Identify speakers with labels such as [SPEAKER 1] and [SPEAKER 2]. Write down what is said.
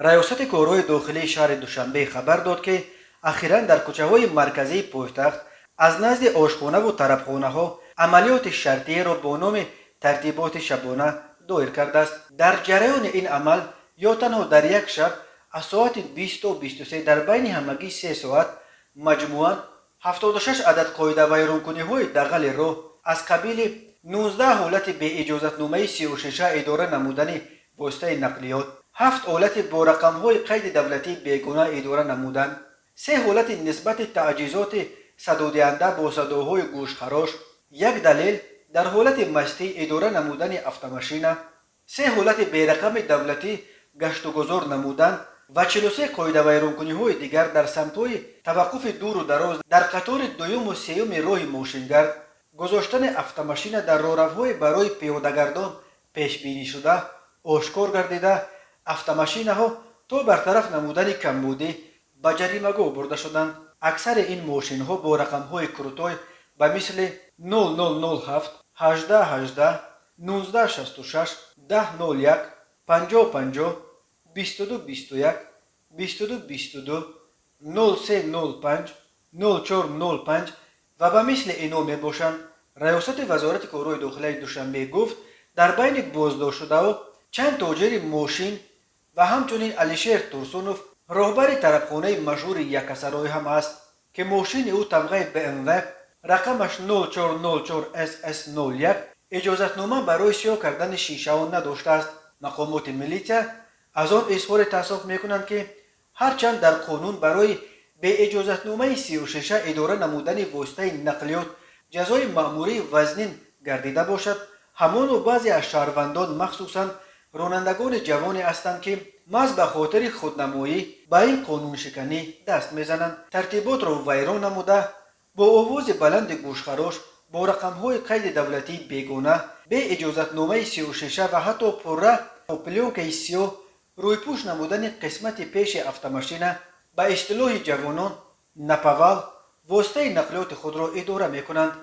[SPEAKER 1] Раёсати корҳои дохилии шаҳри Душанбе хабар дод, ки ахиран дар кӯчаҳои марказии пойтахт аз назди ошхонаву тарабхонаҳо амалиёти шартиеро бо номи тартиботи шабона доир кардааст. Дар ҷараёни ин амал ё танҳо дар як шаб аз соати 20 то 23 дар байни ҳамагӣ 3 соат маҷмӯан 76 адад қоидавайронкуниҳои дағали роҳ аз қабили 19 ҳолати беиҷозатномаи сиёҳшиша идора намудани воситаи нақлиёт, ҳафт ҳолати бо рақамҳои қайди давлатии бегона идора намудан, се ҳолати нисбати таҷҳизоти садодиҳанда бо садоҳои гӯшхарош, як далел дар ҳолати мастӣ идора намудани автомашина, се ҳолати берақами давлатӣ гаштугузор намудан ва 43 қоидавайронкуниҳои дигар дар самтҳои таваққуфи дуру дароз дар қатори дуюму сеюми роҳи мошингард, гузоштани автомашина дар роҳравҳои барои пиёдагардон пешбинишуда ошкор гардида, автомашинаҳо то бартараф намудани камбудӣ ба ҷаримагоҳ бурда шуданд. Аксари ин мошинҳо бо рақамҳои крутой ба мисли 0007, 1818, 1966, 1001, 5050, 2221, 2222, 0305, 0405 ва ба мисли ино мебошанд. Раёсати Вазорати корҳои дохилаи Душанбе гуфт, дар байни боздоштшудаҳо чанд тоҷири мошин ва ҳамчунин Алишер Турсунов, роҳбари тарабхонаи машҳури Яккасарой ҳам аст, ки мошини ӯ тамғаи БМВ, рақамаш 0404 СС 01 иҷозатнома барои сиёҳ кардани шишаҳо надоштааст. Мақомоти милитсия аз он изҳори таассуф мекунанд, ки ҳарчанд дар қонун барои беиҷозатномаи сиёҳшиша идора намудани воситаи нақлиёт ҷазои маъмурии вазнин гардида бошад, ҳамоно баъзе аз шаҳрвандон, махсусан ронандагони ҷавоне ҳастанд, ки маҳз ба хотири худнамоӣ ба ин қонуншиканӣ даст мезананд, тартиботро вайрон намуда, бо овози баланди гӯшхарош, бо рақамҳои қайди давлатии бегона, бе иҷозатномаи сиёҳшиша ва ҳатто пурра бо плёнкаи сиёҳ рӯйпӯш намудани қисмати пеши автомашина, ба истилоҳи ҷавонон наповал, воситаи нақлиёти худро идора мекунанд.